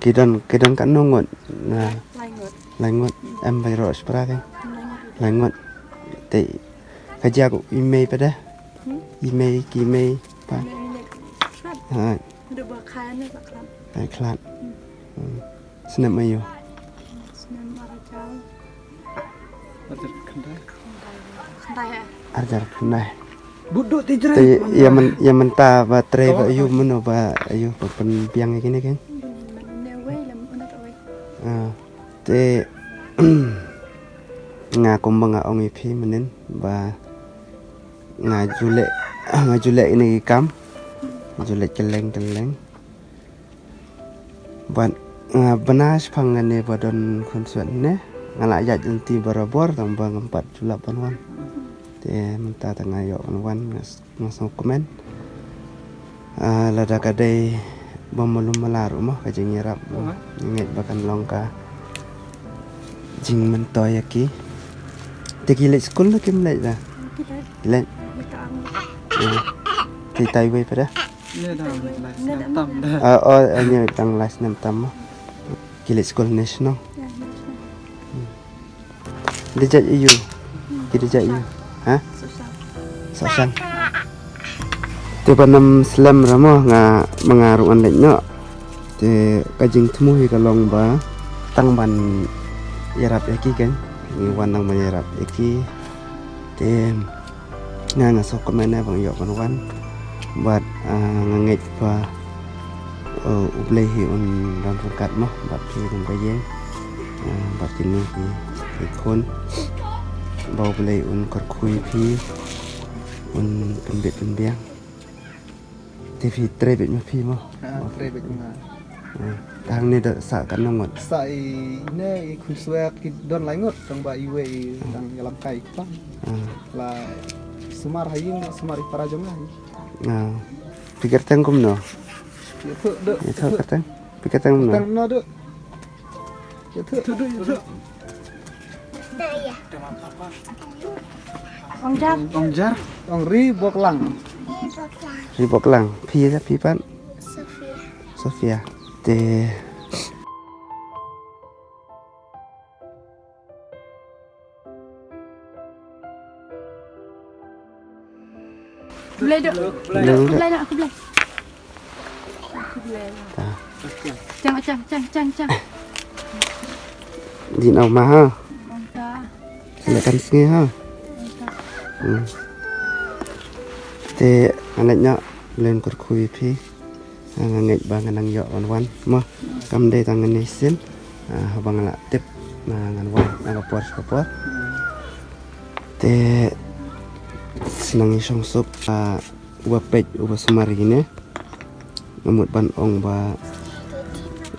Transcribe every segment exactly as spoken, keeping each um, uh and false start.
Ki don, ki don katno ngut? Na, lai ngut. Lai ngut. Em ba ïaroh shipara kein? Lai ngut. Lai ngut. Te ka jia u i mei pat de? Hmm? I mei, ki mei pat? Mei, mei. Ha. Haduh ba khlad ne ba khlad. Ai khlad. Hmm. Hmm. Snem aïu? Snem ar hajar. Ar hajar khyndai. Khyndai, eh. Ar hajar khyndai. Bud duh ti jrei. Te ïa myn, ïa mynta ba trei ba aïu, mano ba aïu ba pynbiang ïa kine kein? Mynne wei lem, mynne wei. Ah, te nga kumba nga ong ïa phi mynnin ba nga ju leh, nga ju leh ïa kine ki kam. Nga ju leh kylleng kylleng. Bad nga bna shaphang kane ba don khunswet ne. Nga la ïaid lynti barabor tang ba ngam pat ju lah ban wan. Te mynta tang nga ïoh ban wan, nga s-, nga sngewkmen. Ah, lada ka dei ba malu mala ruh mo ka jingïarap mo. Nga ngeit ba kan long ka jingmyntoi ïa ki. Te ki leit skul ne kim leit da? Ki leit. Ki leit. Ïa. Te tai wei pat da? Ïa dang lai snem tam da. Ah, oh, ïa dang lai snem tam mo. Ki leit skul ne shnong. Ïa, ne shnong. Hmm. Da jait aïu? Ki da jait aïu? Ha? Sohshang. Sohshang. Te ban ym slem ra mo nga, ma nga ruh ngan leit noh. Te ka jingthmu hi ka long ba tang ban ïarap ïa ki kein. Ngi wan tang ban ïarap ïa ki. Te nga nga sngewkmen eh ba nga ïoh ban wan. Bad, ah, nga ngeit ba, eh, U Blei hi un don ryngkat mo bad phi kum ka ïing. Ah, bad kine ki, ki khun. Ba U Blei un kyrkhu ïa phi, un pynbit pynbiang. Te phi trei beit ma phi mo? Ha, trei beit ma nga. Hmm. Te hangne da sah katno ngut? Sah ine i khunswet ki don lai ngut, tang ba iwei i dang ïalam kai kpang. Hmm. La sumar ha ïing, sumar i para jong nga. Hmm. Phi kyrteng kumno? Ïathuh, Dok. Ïathuh kyrteng. Phi kyrteng kumno? Kyrteng kumno, Dok? Ïathuh. Ïathuh, Dok, ïathuh. Ong Jar. Ong Jar. Ong Ri Bok Lang. Ri Bok Lang. Phi ïa phi pat? Sophia. Sophia. Te. Khublei, Dok. Khublei, Dok. Khublei, Dok. Khublei. Ta. Chang, chang, chang, chang, chang. Din au ma ha. Bang ta. Sila kan sngi ha. Bang ta. Hmm. Te anak nya len kyrkhu ïa phi. Ah, nga ngeit ba ngan nang ïoh wan wan mo. Kam dei tang ngan ïashisien. Ah, haba nga la tip, ah, ngan wan na ka por sha ka por. Te sngewbha ïa shong suk, ah, uba peit uba sumar ïa kine. Nga mut ban ong ba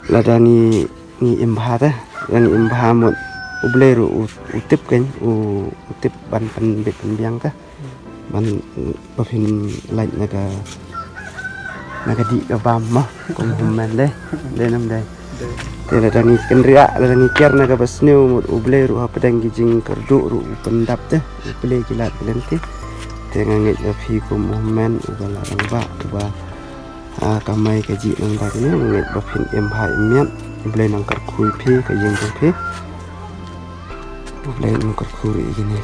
lada ngi, ngi im bha te, lada ngi im bha mut U Blei ruh u, u tip kein, u, u tip ban pynbit pynbiang te. Ban, ba phin lait na ka, na ka dih ka bam mo, kum hynmen de, de nam de. Te lada ngi kynriah, lada ngi kiar na kaba sniew mut U Blei ruh hapdeng ki jingkyrduh ruh u pyndap te, U Blei ki lad ki lynti. Te nga ngeit ba phi kum hynmen uba la rangbah, uba, ah, kamai kajih nangta kine, nga ngeit ba phin im bha im miat, U Blei nang kyrkhu ïa phi, ka ïing jong phi. U Blei nang kyrkhu ruh ïa kine.